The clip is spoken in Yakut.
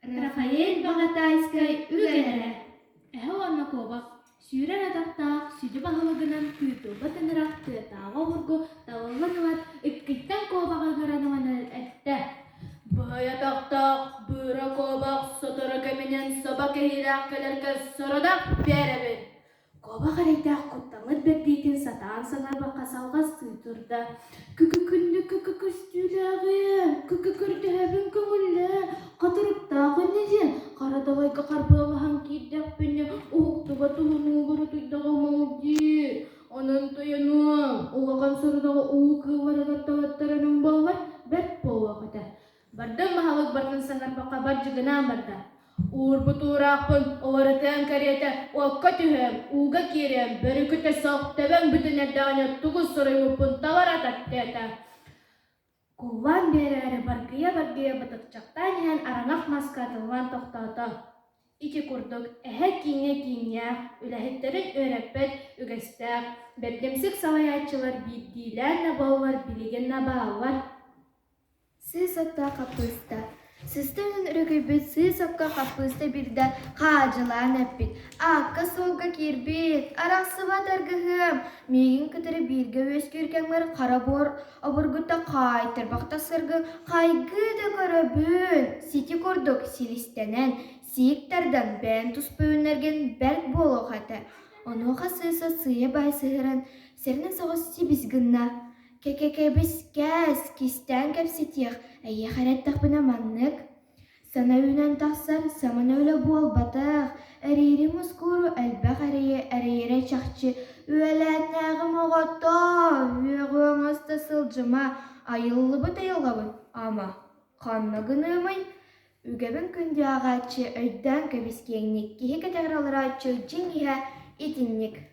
Рафаэль Баҕатаайскай үгэлэрэ Эһэ уонна куобах сүүрэр атахтаах сүдү баһылыгынан тыытыллар тыҥырах тыатааҕы обургу талыллан ылан ыккыйтан куобаҕы ыҥыран ылан эттэ: «Баһый атахтаах быыра куобах сотору кэминэн собо кэһиилээх кэлэргэ сорудах биэрэбин!» Куобах эрэйдээх куттаммыт бэрдиитин сатаан саҥарбакка салҕастыы турда: «Күкү-күндү күкү-көстүүлээҕиэм, күкү-көрдөһөбүн көҥүллээ, хатырыктаах инньэ диэн хара далайга харбыалаһан киирдэхпинэ уһуктубат уһунуугар утуйдаҕым ол дии. Онон тойонуом, улахан сорудаҕы уу кыылларыгар талаттарарым буоллар бэрт буолуох этэ. Бардым баһылык бартын саҥарбакка бардьыгынаан барда. Уурбут уураахпын уларытыаҥ кэриэтэ уокка түһүөм, ууга киириэм, бөрүкүтэ суох төбөҥ бүтүн эрдэҕинэ тугу суруйбуппун талар ататтыата. Куллаан биэрээри баргыйа-баргыйа батыкчахтаан иһэн араҥах маска атыллаан тохтоото. Ити курдук эһэ кииҥҥэ кииннээх, үлэһиттэрин үөрэппэт үгэстээх, бэрдимсик салайааччылар биирдиилээн да буоллар билигин да бааллар. Сыыс оттоох хаппыыста Сыста үнэн өрүкүйбүт сыыс окко хаппыыста биирдэ хаадьылаан эппит: «Аакка-суолга киирбит, арахсыбат аргыһыам, миигин кытары бииргэ үөскүүр кэмҥэр хара буор обургута хаайтарбахта сыргы хайгыы да көрөбүн, сити курдук силистэнэн, сиик тардан бэйэҥ туспа үүннэргин бэрт буолуох этэ». Онуоха сыыса сыыйа-баай сыһыаран, сэрэнэн соҕус сибис гынна: Кэкэкэбис кээс, кистээн кэпсэтиэх, эйиэхэ эрэ эттэхпинэ маннык Сана үүнэн тахсар самана үлэ буолбатах, эриири-мускууру элбэх эрэйи эрэйэрэ чахчы Үөлээннээҕим оҕотоо, үөҕү оҥосто сылдьыма, айыллыбыт айылҕабын, ама, ханна гыныамый? Үгэбин күндү ааҕааччы өйдөөн кэбис киэҥник, киһи кэтэҕэр олорооччу дьиҥ иһэ итинник.